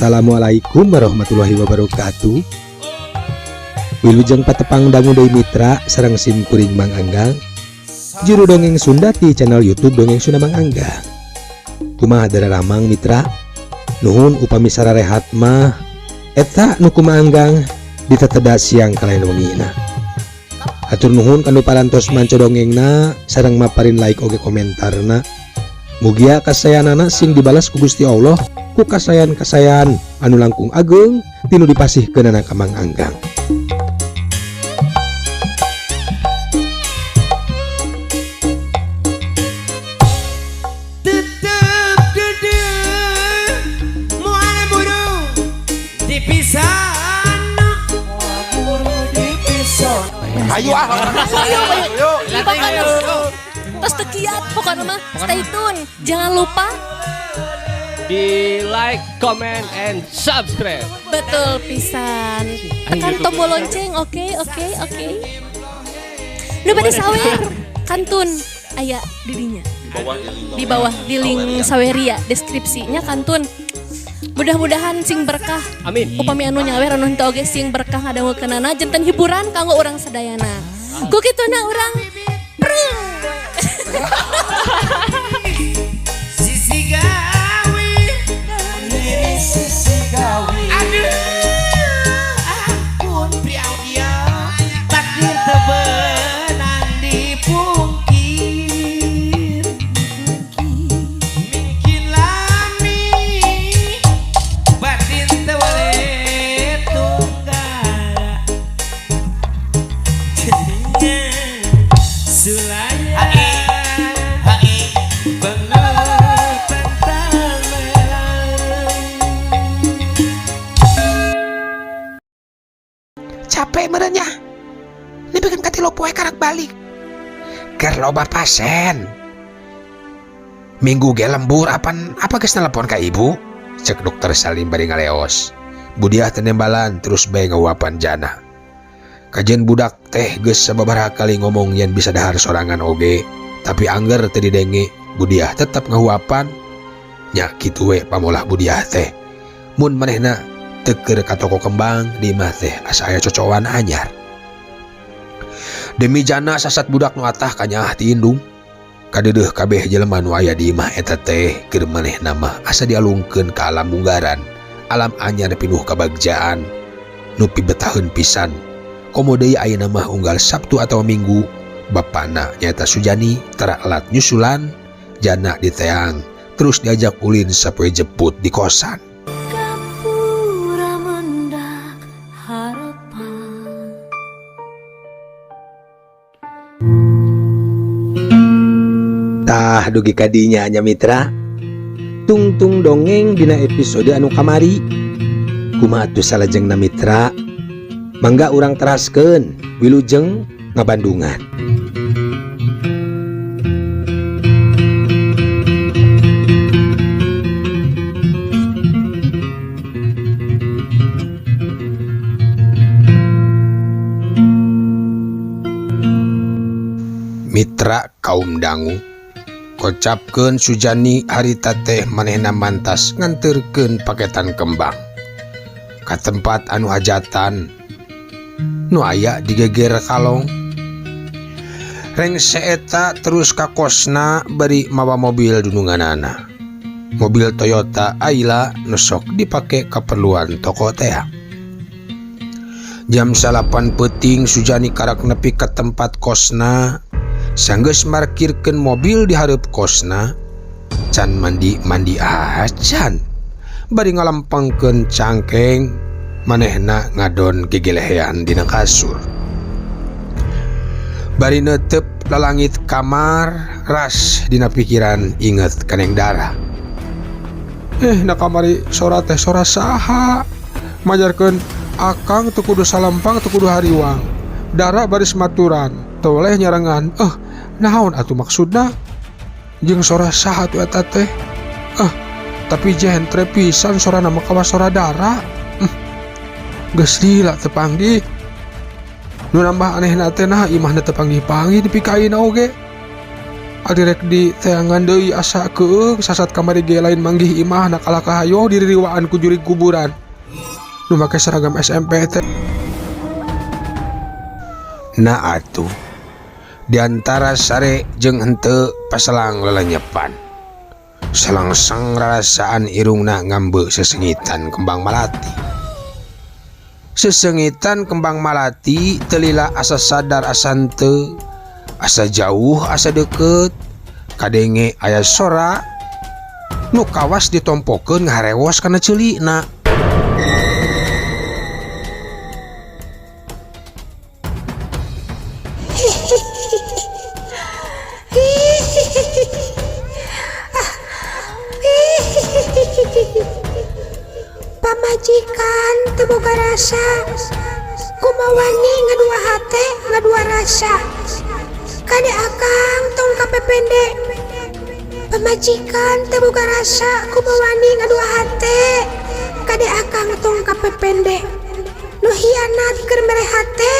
Assalamualaikum warahmatullahi wabarakatuh. Wilujeng patepang dangu deui mitra sareng sim kuring Mang Anggang, juru dongeng Sunda di channel YouTube Dongeng Sunda Mang Anggang. Kumaha dararamang mitra? Nuhun upami sararehat mah eta nu ku Mang Anggang diteteda siang kalayan wengina. Hatur nuhun kanu parantos manco dongengna sareng maparin like oge komentarna. Mugia kasayanana sing dibalas ku Gusti Allah ku kasayan-kasayan anu langkung ageng tinu dipasihkeunana ka Mang Anggang. Tetep gede moal buru dipisana. Ayo ah. Ayo, pokoknya terus tekiat, pokoknya mah stay tune. Jangan lupa di like, comment, and subscribe. Betul pisan. Tekan tombol lonceng, oke. Nu bade sawer, kantun aya didinya. Di bawah di link saweria deskripsinya kantun. Mudah-mudahan sing berkah. Amin. Upami anu nyawer anu henteu oge sing berkah ngadangukeunana janten hiburan kanggo urang sadayana. Ku kituna urang prung. Sisi gawe, sisi gawe. Aduh, ampun priaudia, takdir teu beunang dipungkir. Mungkin lami, batin teu boleh tunggal. Sulaya, banget tentang Capek merenya. Ini bikin katilu poe karak balik. Ker loba pasien. Minggu ge lembur apan apa geus telepon ka ibu? Cek dokter Salim bari ngaleos. Budiah teu nembalan terus bae ngauapan Jana. Kajen budak teh geus sababaraha kali ngomong yen bisa dahar sorangan oge, tapi angger teu didenge, Budiah tetep ngahuapan. Nya kitu we pamolah Budiah teh. Mun manehna teu keur ka toko kembang di imah teh asa aya cocowan anyar. Demi Jana sasat budak nu atah kanyaah ti indung. Kadeudeuh kabeh jelema nu aya di imah eta teh keur manehna mah asa dialungkeun ka alam munggaran, alam anyar pinuh kabagjaan nu pibetaheun pisan. Komo deui ayeuna mah unggal Sabtu atau Minggu, bapana nyaeta Sujani tara elat nyusulan Jana diteang terus diajak ulin sapoe jeput di kosan. Gapura mendak harapan. Tah dugi kadinya nya mitra. Tungtung dongeng dina episode anu kamari. Kumaha atuh salajengna mitra? Mangga urang teraskeun wilujeng ngabandungan. Mitra kaum dangu kocapkeun Sujani harita teh manehna mantas nganterkeun paketan kembang ka tempat anu hajatan nu aya di geger kalong. Rengse eta terus ka kosna bari mawa mobil dununganana. Mobil Toyota Ayla nu sok dipake kaperluan toko teh. Jam 9 peuting Sujani karak nepi ka tempat kosna. Sanggeus markirkeun mobil di hareup kosna, can mandi-mandi acan. Bari ngalempengkeun cangkeng, manehna ngadon gegelehean dina kasur. Bari neuteup lalangit kamar, ras dina pikiran inget ka Neng Dara. Na kamari sora teh sora saha? Majarkeun akang teu kudu salempang teu kudu hariwang. Dara baris maturan, toleh nyarengan. Naon atuh maksudna? Jeung sora saha atuh eta teh? Tapi jentre pisan sora nama kawas sora Dara. Geus lila teu panggih. Nu nambah anehna teh nah imahna teu panggih-panggih nepi ka ayeuna oge. Ari rek diteangan deui asa keung sasat kamari ge lain manggih imahna kalah kahayo diririwaan ku jurig kuburan. Nu make seragam SMP teh. Nah atuh diantara sare jeung henteu paselang lelenyepan. Selangsang rarasaan irungna ngambeu sesengitan kembang malati. Sesengitan kembang malati teu lila asa sadar asa henteu, asa jauh asa deukeut, kadenge aya sora nu kawas ditompokeun ngaharewos kana ceulina. Pamajikan teu boga rasa, kumaha wani ngadua hate ngadua rasa. Kade akang tong kapepende. Pamajikan teu boga rasa, kumaha wani ngadua hate. Kade akang tong kapepende. Nu hianat keur mere hate.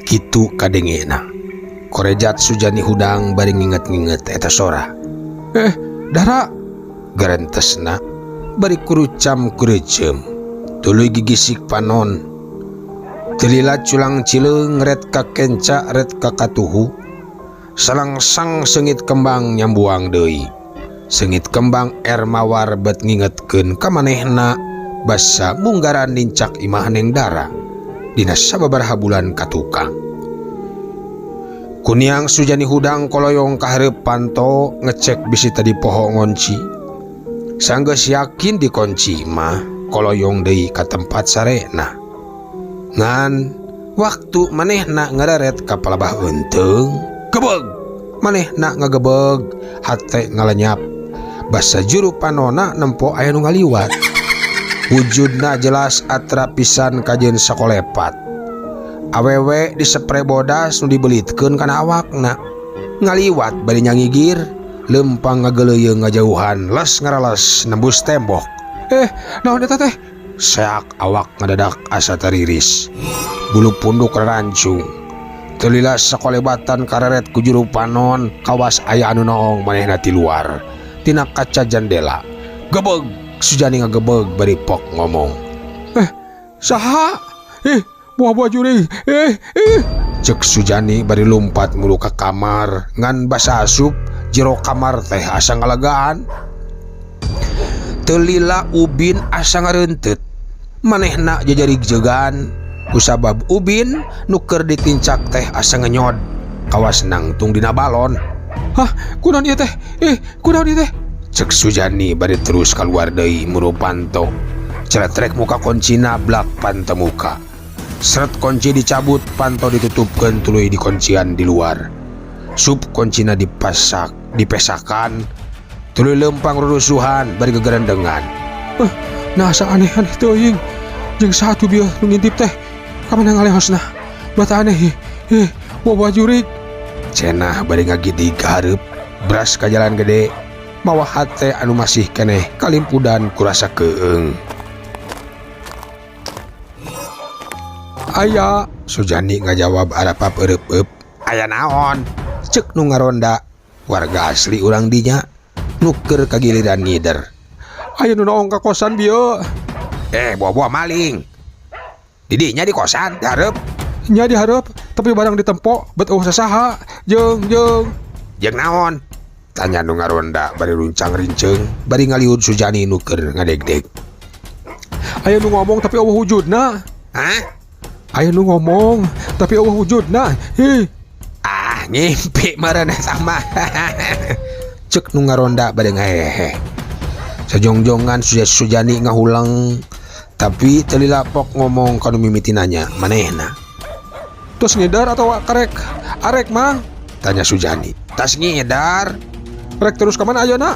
Kitu kadengena. Korejat Sujani hudang bari nginget-nginget eta sora. Dara garentesna bari kurucam kurecem. Tuluy gigisik panon. Telila culang cileung ret ka kenca ret ka katuhu. Salangsang seungit kembang nyambuang deui. Seungit kembang er mawar bet ngingetkeun ka manehna basa munggaran nincak imah Neng Dara. Dina sababaraha bulan ka tukang. Kuniang Sujani hudang koloyong ka hareup panto ngecek bisi tadi poho ngonci. Sanggeus yakin dikunci mah koloyong deui ka tempat sarena. Ngan waktu manehna ngareret ka palabah eunteung, gebeg manehna ngagebeg hate ngalenyap. Basa juru panona nempo aya nu ngaliwat. Wujudna jelas atra pisan kajeun sakolepat. Awewe disepre bodas nu dibelitkeun kana awakna. Ngaliwat bari nyangigir, lempang ngageleuyeung ngajauhan, les ngarales nembus tembok. Naon eta teh? Seak awak ngadadak asa tariris. Bulu punduk rarancung. Teu lila sakolebatan kareret ku juru panon, kawas aya anu noong manehna ti luar. Tina kaca jandela. Gebeg Sujani ngagebeg bari pok ngomong. Saha? Buah-buah jurig. Cek Sujani bari lumpat mulu ka kamar, ngan basa asup jero kamar teh asa ngalegaan. Teu lila ubin asa ngareunteut. Manehna jajarig jegan kusabab ubin nu keur ditincak teh asa ngenyod. Kawas nangtung dina balon. Hah, kunaon ieu teh? Kunaon ieu teh? Cek Sujani bari terus keluar deui muru panto. Celetrek muka kuncina blak panto muka. Seret kunci dicabut, panto ditutupkeun tuluy dikuncian di luar. Sup kuncina dipasak, dipesakan, tuluy lempang rurusuhan bari gegerendengan. Nah asa aneh-aneh teuing. Jeung satu bieu nu ngintip teh. Ka mana ngalehosna? Bata aneh. Boba jurig. Cenah bari ngagidig ka hareup, bras ka jalan gede. Mawa hate anu masih keneh kalimpudan kurasa keung. Aya, Sujani ngajawab arapap eureupeup. Aya naon? Cek nu ngaronda, warga asli urang dinya nu keur kagiliran ngider. Aya nu noong ka kosan bieu. Buah-buah maling. Didinya di kosan, dihareup. Nya dihareup, tapi barang ditempo bet eueuh sasaha. Jeung jeung. Jeung naon? Tanya nu ngaronda bari runcang-rinceung, bari ngaliud Sujani nu keur ngadegdeg. Aya nu ngomong tapi eueuh wujudna. Hah? Aya nu ngomong tapi eueuh wujudna. Hi. Ah, ngimpi meureun eta mah. Cek nu ngaronda bari ngahehe. Sajongjongan Sujani ngahuleng, tapi teu lila pok ngomong ka nu mimiti nanya manehna. Tos ngidar atawa karek arek mang? Tanya Sujani. Tas ngidar. Rek terus ka mana ayeuna?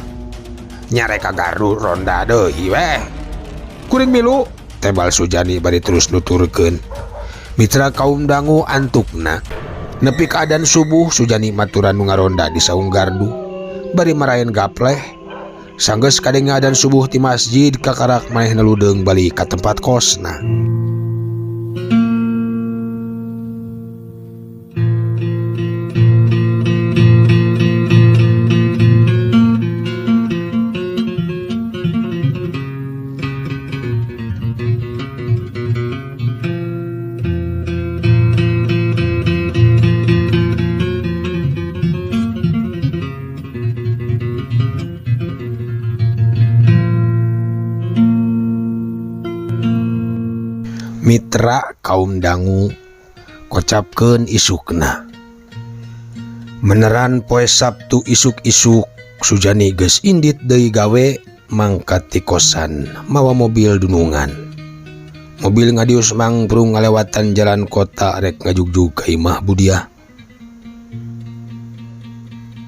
Nyarek ka gardu ronda deui weh. Kuring milu. Tebal Sujani bari terus nuturkeun. Mitra kaum dangu antukna. Nepi ka adan subuh Sujani maturan nu ngaronda di saung gardu. Bari maraen gapleh. Sanggeus kadenge adan subuh ti masjid kakarak manehna ludeung balik ka tempat kosna. Mitra kaum dangu kocapkeun isukna. Meneran poe Sabtu isuk-isuk Sujani geus indit deui gawe mangkat ti kosan mawa mobil dunungan. Mobil ngadius mangprung ngalewatan jalan kota rek ngajugjug ka imah Budiah.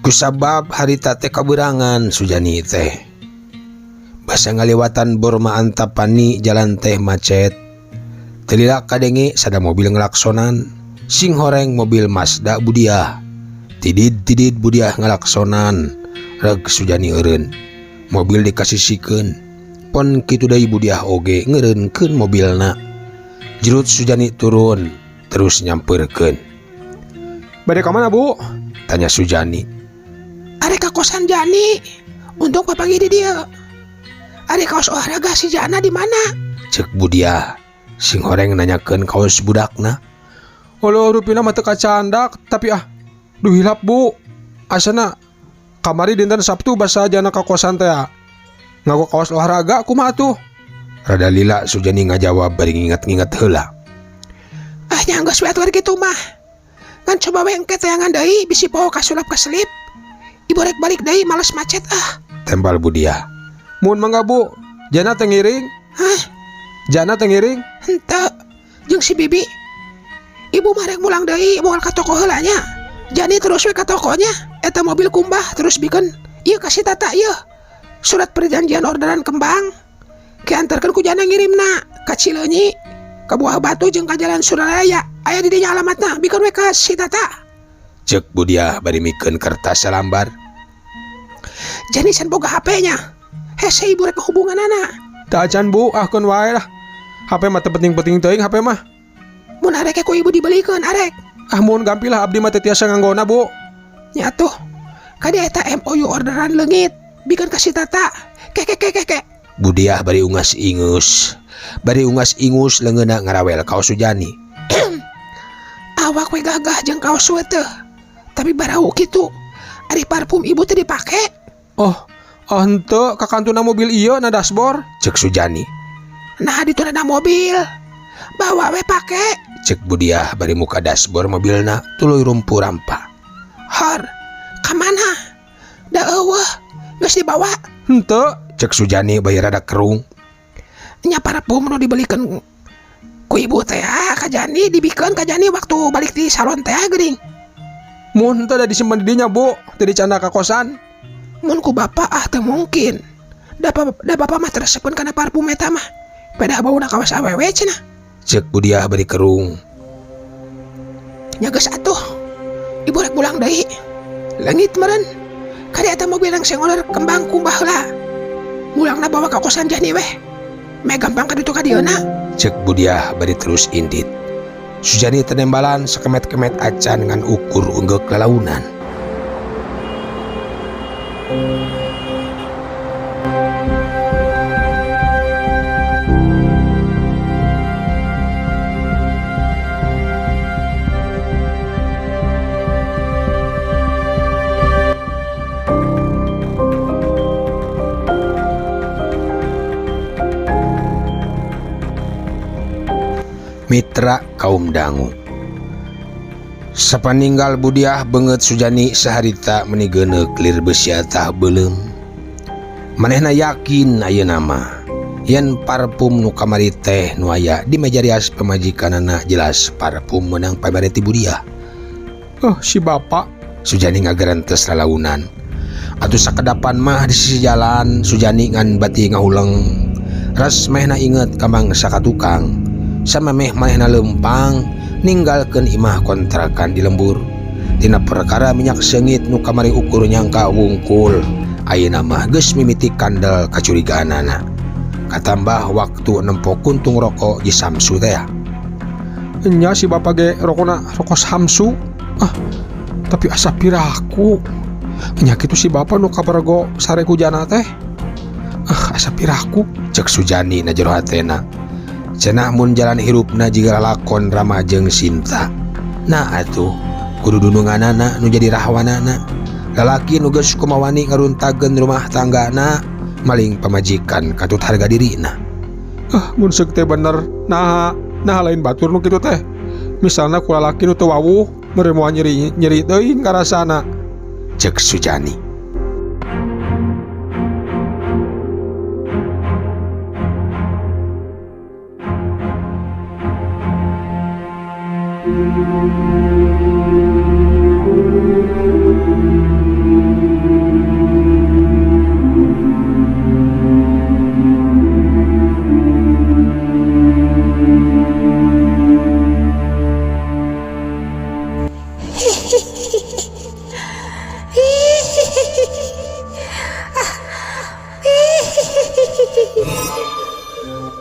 Kusabab harita teh kaberangan Sujani teh. Basa ngalewatan Borma Antapani jalan teh macet. Teu lila kadenge sada mobil ngelaksonan, sing horeng mobil Mazda Budiah. Tidid-tidid Budiah ngelaksonan, reg Sujani eureun. Mobil dikasisikeun. Pon kitu deui Budiah oge ngeureunkeun mobilna. Jerut Sujani turun, terus nyampeurkeun. Bade ka mana, Bu? Tanya Sujani. Arek ka kosan Jani. Untung papanggih di dieu. Ari kaos olahraga si Jana di mana? Cek Budiah. Sing horeng nanyakeun kaos budakna. Olo rupina mah teu kacandak, tapi ah duh hilap Bu. Asana kamari dinten Sabtu basa Jana ka kosan teh. Ngago kaos olahraga kumaha tuh? Rada lila Sujani ngajawab bari nginget-nginget heula. Ah nya geus we atuh kitu mah. Ngan coba we engke teangan deui bisi poho kasulap kaselip. Ibu rek balik deui males macet ah. Tembal Budiah. Mun mangga Bu, Jana teh ngiring. Hah? Jana teh ngiring? Henteu. Jeung si Bibi. Ibu mah rek mulang deui moal ka toko heula nya. Jani terus we ka tokonya. Eta mobil kumbah terus bikeun. Ieu kasih Tata ieu. Surat perjanjian orderan kembang. Ke antarkeun ku Jana ngirimna ka Cileunyi, ka Buah Batu jeung ka Jalan Suralaya. Aya di dinya alamatna, bikeun we ka si Tata. Cek Budiah bari mikeun kertas salambar. Jani san boga H P-nya. Hese ibu rek hubunganana. Teu acan Bu, ah keun wae lah. HP mah teu penting-penting teuing HP mah. Mun arek ku ibu dibelikeun arek. Ah mun gampil lah abdi mah teu tiasa nganggona Bu. Nya atuh. Kade eta MOU orderan leungit, bikeun ka si Tata. Ke ke ke ke ke. Budiah bari ungas-ingus. Bari ungas-ingus leungeunna ngarawel kaos Sujani. Awak we gagah jeung kaos we teh. Tapi barau kitu. Ari parfum ibu teh dipake. Oh, oh henteu ka kantuna mobil ieu na dashboard. Cek Sujani. Nah dituna na mobil. Bawa we pake. Cek Budiah bari muka dashboard mobilna tuluy rumpu rampa. Hor, ka mana? Da eueuh, geus dibawa. Henteu, cek Sujani bari rada kerung. Nya parfum nu dibelikeun ku ibu teh ka Jani, dibikeun ka Jani waktu balik di salon teh geuning. Mun henteu da disimpen di dinya Bu, teu dicanda ka kosan. Mun ku bapak ah teu mungkin. Da bapak mah teresepeun kana parfum eta mah. Pedah bauna kawas awewe cenah. Cek Budiah bari kerung. Nya geus atuh. Ibu rek mulang deui. Leungit meureun. Kade eta mobil yang sengoler kembang kumbah heula. Mulangna bawa ka kosan Jani weh. Meh gampang ka ditu ka dieuna. Cek Budiah bari terus indit. Sujani tenembalan sakemet-kemet acan ngan ukur unggeuk lalaunan. Mitra kaum dangu. Sapaninggal Budiah beungeut Sujani saharita meni geuneuk lir beusiatah beuleum. Manehna yakin ayeuna mah yen parfum nu kamari teh nu aya di meja rias pamajikanana jelas parfum meunang pamere ti Budiah. Oh, si bapak. Sujani ngagerentes lalaunan. Atuh sakedapan mah di sisi jalan Sujani ngan bati ngahuleng. Ras mehna inget ka mangsa ka tukang. Samemeh manehna leumpang ninggalkeun imah kontrakan di lembur. Tina perkara minyak seungit nu kamari ukur nyangka wungkul ayeuna mah geus mimiti kandel kacurigaanana. Katambah waktu nempo kuntung rokok di Samsu teh. Nya si bapak ge rokona rokok Samsu. Ah, tapi asa piraku. Nya kitu si bapak nu kabarego sare ku Jana teh. Ah, asa piraku. Cek Sujani na jero hatena. Cenah mun jalan hirupna jiga lalakon Rama jeung Sinta. Nah atuh kudu dununganana nu jadi rahwanana. Lalaki nu geus kumawani ngaruntageun rumah tanggana maling pamajikan katut harga dirina. Ah, mun seuk teh bener. Nah, nah lain batur nu kitu teh. Misalna ku lalaki nu teu wawuh, mere moal nyeri nyeri teuing karasana. Cek Sujani.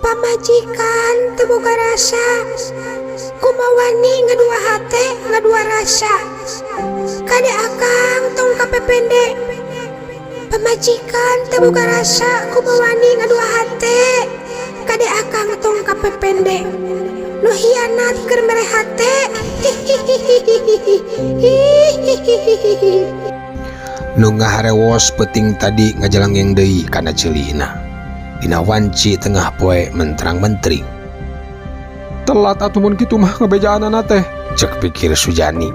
Pamajikan teu boga rasa, kumawani ngadua hate ngadua rasa. Kade akang tong kapepende. Pamajikan teu boga rasa, kumawani ngadua hate. Kade akang tong kapepende. Nu hianat keur mere hate. Nu ngaharewos peuting tadi ngajalengeng deui kana ceulina. Dina wanci tengah poe menterang-mentering. Telat atuh mun kitu mah ngabejaanana teh. Cek pikir Sujani.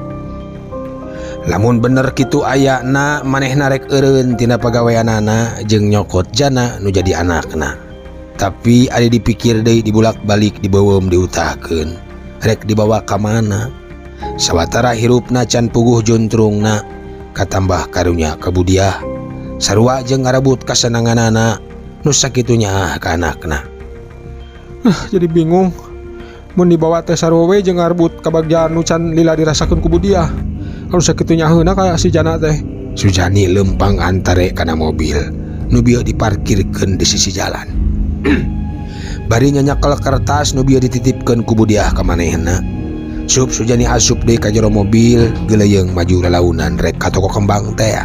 Lamun bener kitu ayana manehna rek eureun tina pagaweanana jeung nyokot Jana nu jadi anakna. Tapi ari dipikir deui dibulak-balik dibeuweum diutahkeun. Rek dibawa ka mana? Sawatara hirupna can puguh juntrungna katambah karunya ka Budiah. Sarua jeung ngarebut kasenanganana nu sakitu nyaah ka anakna. Ah, jadi bingung. Mun dibawa teh sarua we jeung ngarebut kabagjaan nu can lila dirasakeun ku Budiah. Anu sakitu nyaheuna ka si Jana teh. Sujani lempang antare kana mobil nu bieu diparkirkeun di sisi jalan. Bari nyanyakel kertas nu bieu dititipkeun ku Budiah ka manehna. Sup Sujani asup deui ka jero mobil geuleuyeung maju lalaunan rek ka toko kembang teh.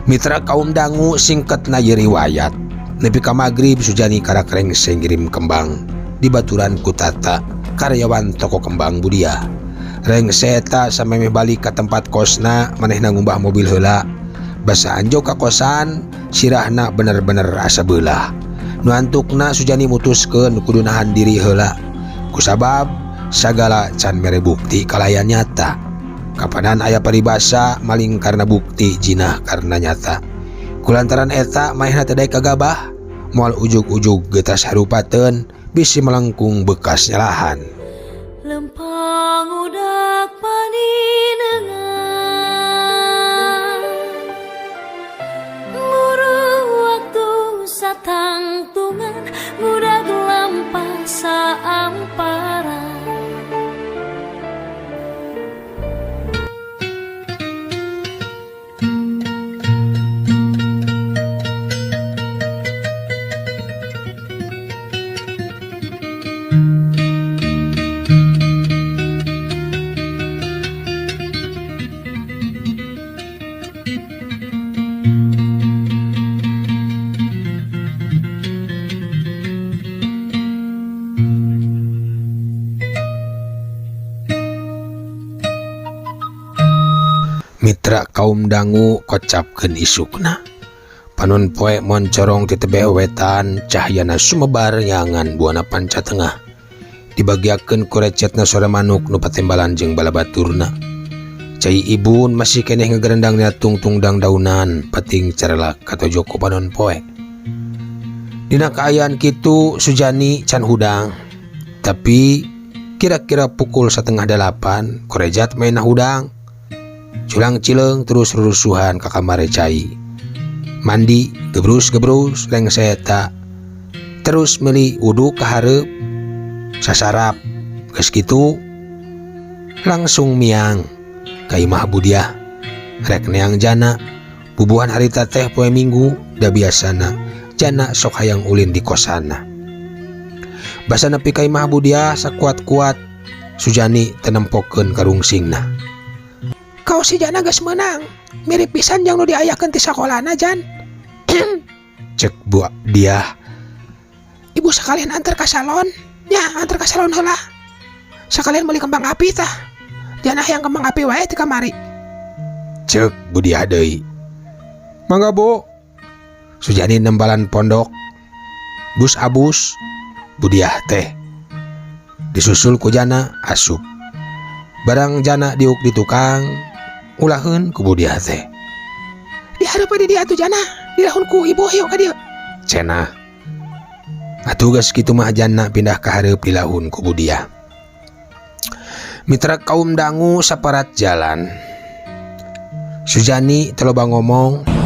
Mitra kaum dangu singketna ieu riwayat. Nepi ka magrib Sujani karak rengseng ngirim kembang dibaturan ku Tata karyawan toko kembang Budiah. Rengse eta samemeh balik ka tempat kosna manehna ngumbah mobil heula. Basa anjog ka kosan sirahna bener-bener asa beulah. Nu antukna Sujani mutuskeun kudu nahan diri heula. Kusabab sagala can mere bukti kalayan nyata. Kapanan aya paribasa maling karena bukti jinah karena nyata. Kulantaran eta manehna teh daek kagabah moal ujug-ujug geutas harupateun bisi melengkung bekas nyalahan. Lempang udak paninengan, muru waktu satangtungan, budak lampah saamparan. Mitra kaum dangu kocapkeun isukna. Panon poe moncorong ti tebeh wetan cahyana sumebar nyangan buana panca tengah. Dibagiakeun ku recetna sora manuk nu patembalan jeung balabaturna. Cai ibun masih keneh ngegerendang dina tungtung dangdaunan pating carelak katojo ku panon poe. Dina kaayaan kitu Sujani can hudang. Tapi kira-kira pukul setengah delapan korejat mainah hudang. Culang cileung terus rurusuhan ka kamar cai. Mandi gebrus-gebrus lengseta. Terus meuli wudu ka hareup. Sasarap geus kitu Langsung miang ka imah Budiah rek neang Jana. Bubuhan harita teh poe Minggu da biasana Jana sok hayang ulin di kosana. Basa nepi ka imah Budiah sakuat-kuat Sujani teu nempokeun karungsingna. Kau si Jana geus meunang, mirip pisan jeung nu diayakeun ti sakolana, Jan. Cek Bu Diah. Ibu sekalian antar ka salon. Nya, antar ka salon heula. Sekalian meuli kembang api tah. Jana hayang kembang api wae ti kamari. Cek Bu Diah deui. Mangga, Bu. Sujani nembalan pondok. Bus abus Bu Diah teh. Disusul ku Jana asup. Barang Jana diuk di tukang, ulaheun ku Bu Diah teh. Dihareup di dieu atuh Jana, dilahun ku ibu yuk ka dieu. Cenah. Atuh geus kitu mah Jana pindah ka hareup dilahun ku Bu Diah. Mitra kaum dangu saparat jalan. Sujani teu loba ngomong.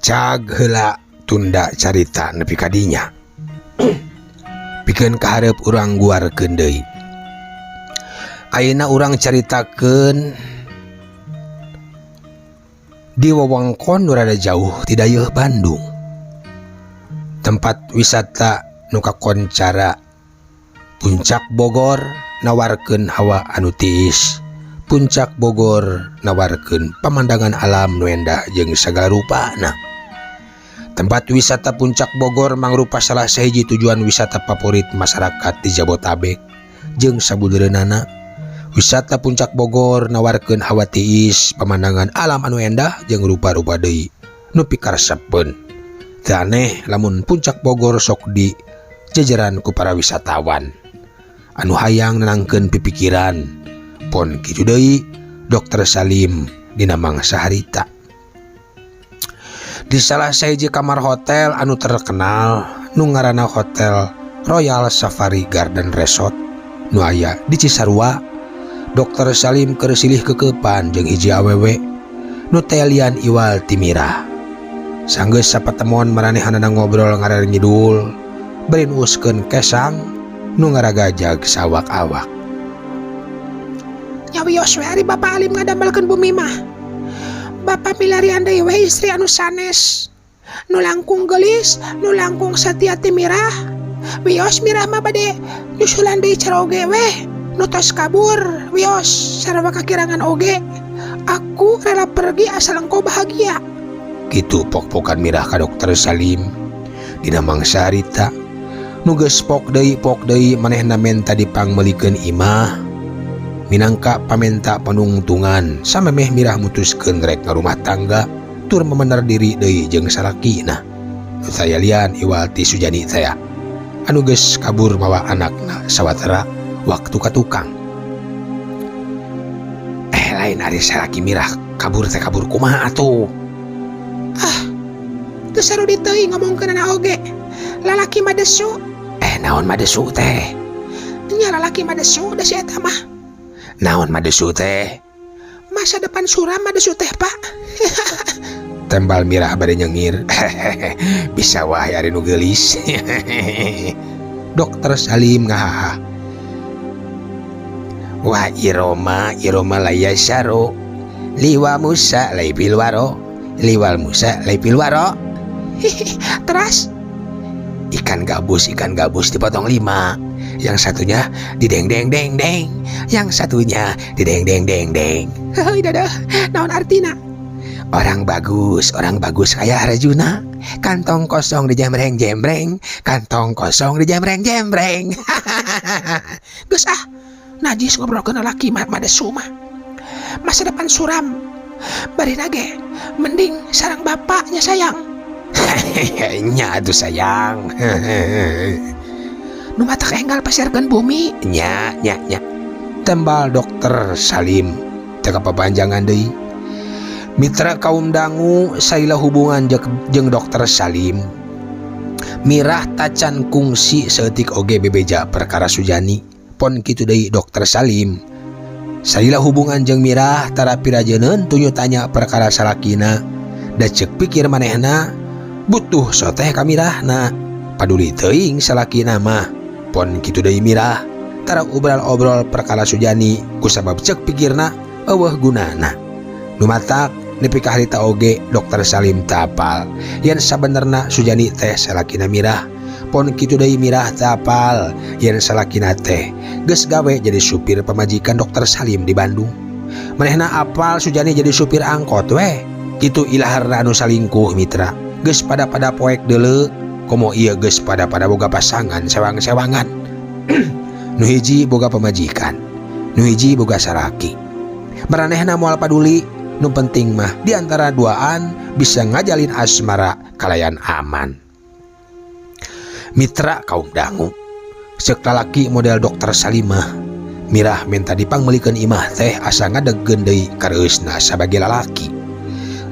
Cag heula tunda carita nepi ka dinya. Pikeun kahareup urang guarkeun deui. Ayeuna urang caritakeun di wewengkon nu rada jauh ti dayeuh Bandung. Tempat wisata nu kakoncara Puncak Bogor nawarkeun hawa anu tiis. Puncak Bogor nawarkeun pamandangan alam nu endah jeung sagala rupana. Tempat wisata Puncak Bogor mangrupa salah sahiji tujuan wisata favorit masyarakat di Jabotabek jeung sabudeureunana. Wisata Puncak Bogor nawarkeun hawa tiis, pamandangan alam anu endah jeung rupa-rupa deui nu pikaresepeun. Teu aneh lamun Puncak Bogor sok di jejeran ku para wisatawan anu hayang nenangkeun pipikiran. Pon kitu deui Dokter Salim dina mangsa harita. Di salah sahiji kamar hotel anu terkenal nu ngaranna Hotel Royal Safari Garden Resort nu aya di Cisarua, Dokter Salim keur silih kekepan jeung hiji awewe nu telian iwal ti Mirah. Sanggeus sapatemon maranehanana ngobrol ngarar ngidul, bari nuuskeun kesang nu ngaragajag sawak-awak. Nya wios we ari Bapak Alim ngadamelkeun bumi mah. Bapak milarian deui we istri anu sanes. Nu langkung geulis, nu langkung satia ti Mirah. Wios Mirah mah bade nyusulan deui caroge we. Nu tos kabur, wios sarua kakirangan oge. Aku rela pergi asal engkau bahagia. Kitu pok-pokan Mirah ka Dokter Salim dina mangsa harita. Nu geus pok deui manehna menta dipangmeulikeun imah. Minangka pamenta panungtungan samemeh Mirah mutuskeun rek ngarumah tangga tur memener diri deui jeung salakina. Nu tayalian iwal ti Sujani teh anu geus kabur mawa anakna sawatara waktu ka tukang. Lain ari salaki Mirah kabur teh kabur kumaha atuh? Ah, teu sarudi teuing ngomongkeunana oge. Lalaki mah desu. Naon mah desu teh? Nya lalaki mah desu da si eta mah. Naon mah desu teh? Masa depan suram mah desu teh, Pak. Tembal Mirah bade nyengir. Bisa wae ari nu geulis. Dokter Salim ngahaha. Wah iroma iroma laya syaro liwa musa laipil waro liwal musa laipil waro. Terus ikan gabus dipotong 5. Yang satunya dideng deng deng deng, yang satunya dideng deng deng deng. Heuy dadah, naon artina? Orang bagus kayak Arjuna. Kantong kosong dijembreng-jembreng, kantong kosong dijembreng-jembreng. Geus ah, najis ngobrolkeun lalaki mah madesu mah. Masa depan suram. Bari ge mending sareng bapaknya sayang. Nya atuh sayang. Nu matak enggal pasierkeun bumi. Nya nya nya. Tembal Dokter Salim teu kapapanjangan deui. Mitra kaum dangu, salila hubungan jeung Dokter Salim, Mirah tacan kungsi saeutik oge bebeja perkara Sujani. Pon kitu deui Dokter Salim, salila hubungan jeung Mirah tara pirajeuneun tunyu tanya perkara salakina, da ceuk pikir manehna butuh soteh ka Mirahna, paduli teuing salakina mah. Pon kitu deui Mirah tara obral-obrol perkara Sujani kusabab ceuk pikirna euweuh gunana. Nu matak nepi ka harita oge Dokter Salim teu apal yen sabenerna Sujani teh salakina Mirah. Pon kitu deui Mirah teu apal yen salakina teh geus gawe jadi supir pamajikan Dokter Salim di Bandung. Manehna apal Sujani jadi supir angkot weh kitu. Ilaharna anu salingkuh, mitra, geus pada-pada poek deuleu, komo ieu geus pada-pada boga pasangan sewang-sewangan. Nu hiji boga pamajikan, nu hiji boga salaki. Maranehna moal paduli, nu penting mah di antara duaan bisa ngajalin asmara kalayan aman. Mitra kaum dangu, ceuk lalaki model Dokter Salim mah, Mirah minta dipangmeulikeun imah teh asa ngadegkeun deui kareusna sabagai lalaki,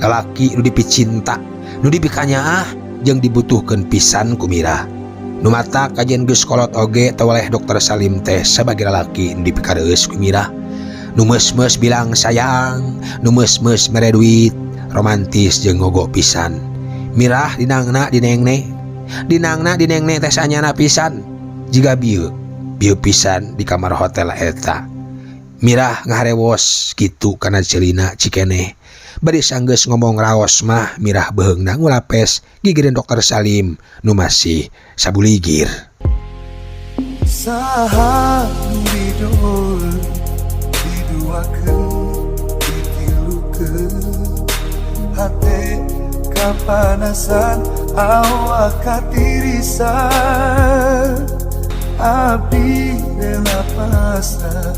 lalaki nu dipicinta, nu dipikanyaah jeung dibutuhkeun pisan ku Mirah. Nu matak kajeun geus kolot oge teweleh Dokter Salim teh sabagai lalaki nu dipikareus ku Mirah, nu meus-meus bilang sayang, nu meus-meus mere duit, romantis jeung ngogo pisan. Mirah dinangna dinengne, dinangna dinengne teh sanyana pisan jiga bieu bieu pisan di kamar hotel eta. Mirah ngaharewos kitu kana celina cikeneh. Bari sanggeus ngomong raos mah, Mirah beheungna ngulapes gigireun Dokter Salim nu masih sabuligir. Saha nu didol diduakeun ditilukeun, hate kapanasan, awak katirisan, abdi rela pasrah,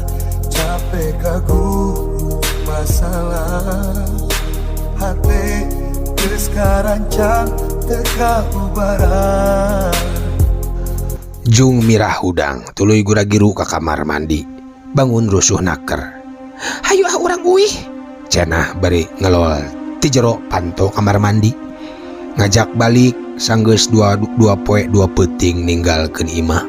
capek kagugu masalah, hate geus karancang teu kaubaran. Jung Mirah hudang tuluy gura-giru ka kamar mandi. Bangun rusuh naker. Hayu ah, urang uih. Cenah bari ngelol ti jero panto kamar mandi. Ngajak balik sanggeus dua, dua poe dua peuting ninggalkeun imah.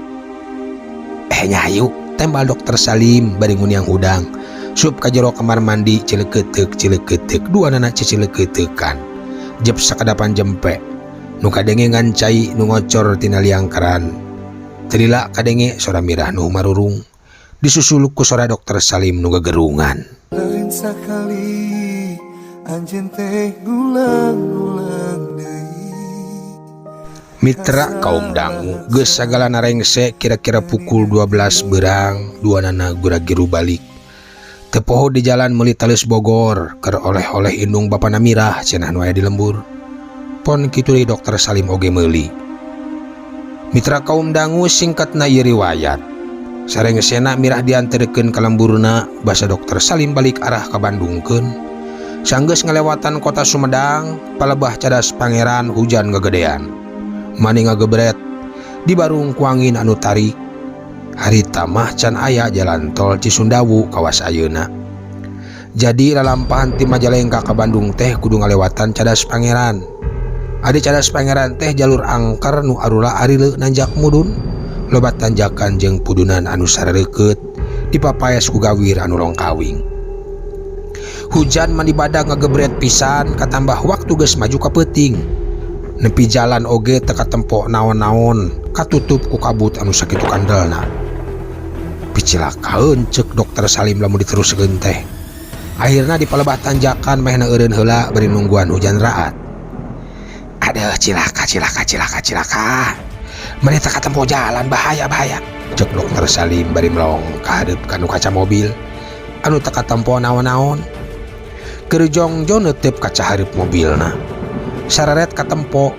"Eh nya hayu," tembal Dokter Salim bari nguniang hudang. Sup ka jero kamar mandi cileukeuteuk cileukeuteuk duanana cicileukeuteukan. Jep sakadapan jempe. Nu kadenge ngan cai nu ngocor tina liang keran. Teu lila kadenge sora Mirah nu marurung. Disusul ku sora Dokter Salim nu gegerungan. Lain sakali anjeun teh ngulang-ngulang deui. Mitra kaum dangu, geus sagala narengse kira-kira pukul 12 berang duanana gura-giru balik. Teu poho di jalan meuli taleus Bogor keur oleh-oleh indung bapana Mirah cenah nu aya di lembur. Pon kitu deui Dokter Salim oge meuli. Mitra kaum dangu, singkatna ieu riwayat. Sarengsena Mirah dianterkeun ka lemburna basa Dokter Salim balik arah ka Bandungkeun. Sanggeus ngalewatan kota Sumedang, palebah Cadas Pangeran hujan gegedean. Mani ngagebret dibarung ku angin anu tarik. Harita mah can aya jalan tol Cisundawu kawas ayeuna. Jadi lalampahan ti Majalengka ka Bandung teh kudu ngalewatan Cadas Pangeran. Ari Cadas Pangeran teh jalur angker nu arula arile nanjak mudun. Loba tanjakan jeung pudunan anu sareukeut dipapaes ku gawir anu longkawing. Hujan mani badag ngagebret pisan katambah waktu geus maju ka peuting. Nepi jalan oge teu katempo naon-naon, katutup ku kabut anu sakitu kandelna. Picilakaeun ceuk Dokter Salim lamun diteruskeun teh. Akhirna di palebah tanjakan manehna eureun heula bari nungguan hujan raat. "Aduh, cilaka cilaka cilaka cilaka. Maneh teu katempo jalan, bahaya bahaya," cek Dokter Salim bari melong ka hareup kanu kaca mobil anu teu katempo naon-naon. Keur jongjo neuteup kaca hareup mobilna. Sareret katempo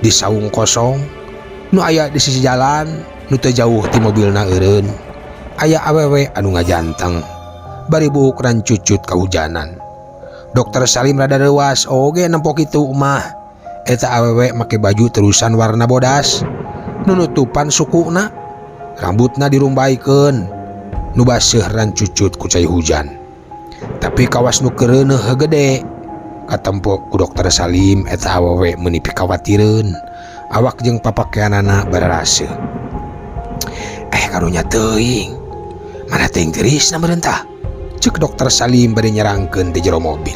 di saung kosong nu aya di sisi jalan nu teu jauh ti mobilna eureun. Aya awewe anu ngajanteng bari buuk rancucut kahujanan. Dokter Salim rada reuas oge nempo kitu mah. Eta awewe make baju terusan warna bodas nu nutupan sukuna, rambutna dirumbaikeun nu baseuh rancucut ku cai hujan. Tapi kawas nu keureuneuh gede katempo ku Dokter Salim eta awewe meuni pikawatireun awak jeung papakeanana bararaseuh. Karunya teuing mana teuing tirisna meureun tah, ceuk Dokter Salim bari nyerangkeun di jero mobil.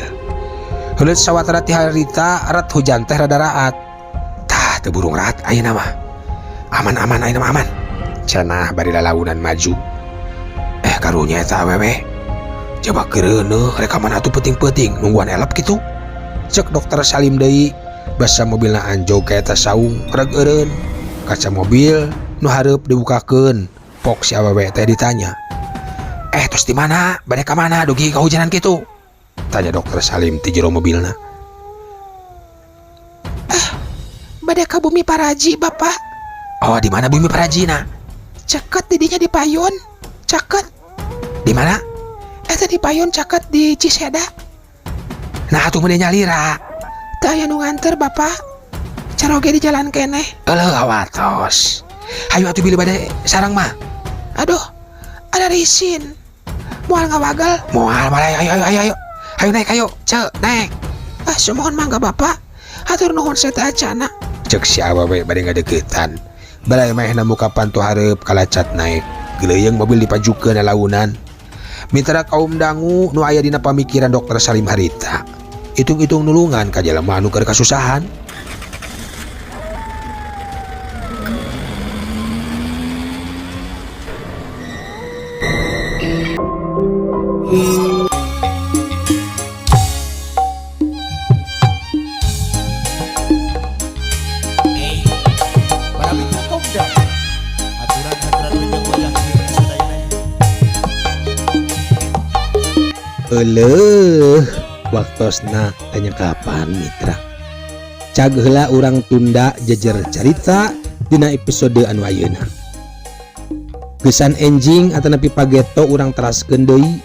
Heuleut sawatara ti harita rat hujan teh rada raat. Tah teu burung raat ayeuna mah. Aman-aman ayeuna mah aman. Cenah bari lalaunan maju. Karunya eta awewe. Coba keureuneuh rek ka mana atuh peuting-peuting nungguan elep kitu. Ceuk Dokter Salim deui basa mobilna anjog ka eta saung reg eureun. Kaca mobil nu hareup dibukakeun. Pok si awewe teh ditanya. Tos di mana? Bade ka mana dugi kahujanan kitu? Tanya Dokter Salim ti jero mobilna. Bade ka Bumi Paraji, Bapak. Oh, di mana Bumi Parajina? Caket didinya di payun. Caket. Di mana? Eta di payun caket di Ciseda. Nah, atuh meureun nyalira. Teu aya nu nganter, Bapak. Caroge di jalan keneh. Eleuh awatos. Hayu atuh bilih bade sarang mah. Aduh, ada risin. Moal ngawagal. Moal, moal, ayo, ayo, ayo, ayo. Ayo naik, ayo, cek, naik. Ah, sumuhun mangga Bapak. Hatur nuhun seta acana. Cek si awewe bade ngadeukeutan. Balai mehna muka pantu hareup kalacat naik. Geleuyeung mobil dipajukeun lalaunan. Mitra kaum dangu nu aya dina pamikiran Dokter Salim harita. Hitung-hitung nulungan ka jelema anu keur kasusahan. Eleuh, waktosna tanya kapan mitra. Cag heula urang tunda jejer carita dina episode anu ayeuna. Gesan enjing atanapi pageto urang teraskeun deui.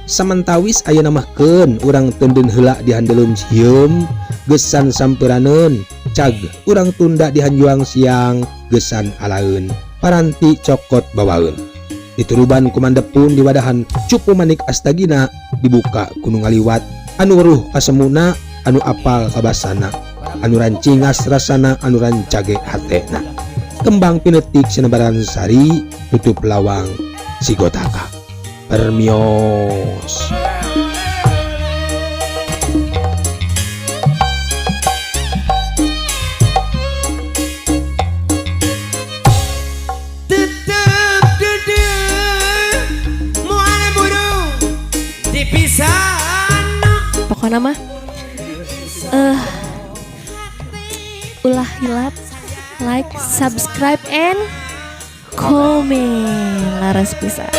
Samentawis ayeuna mah keun urang teundeun heula di handeleum sieum, gesan sampuraneun. Cag urang tunda di hanjuang siang, gesan alaeun. Paranti cokot bawaeun. Dituruban kumandepun di wadahan cupu manik astagina dibuka kuno ngaliwat anu weruh kasemuna anu apal kabasana anu rancingas rasana anu rancage hatena kembang pinetik sinebaran sari tutup lawang sigotaka permios. Pokoknya mah ulah hilap like, subscribe, and comment. Laras pisan.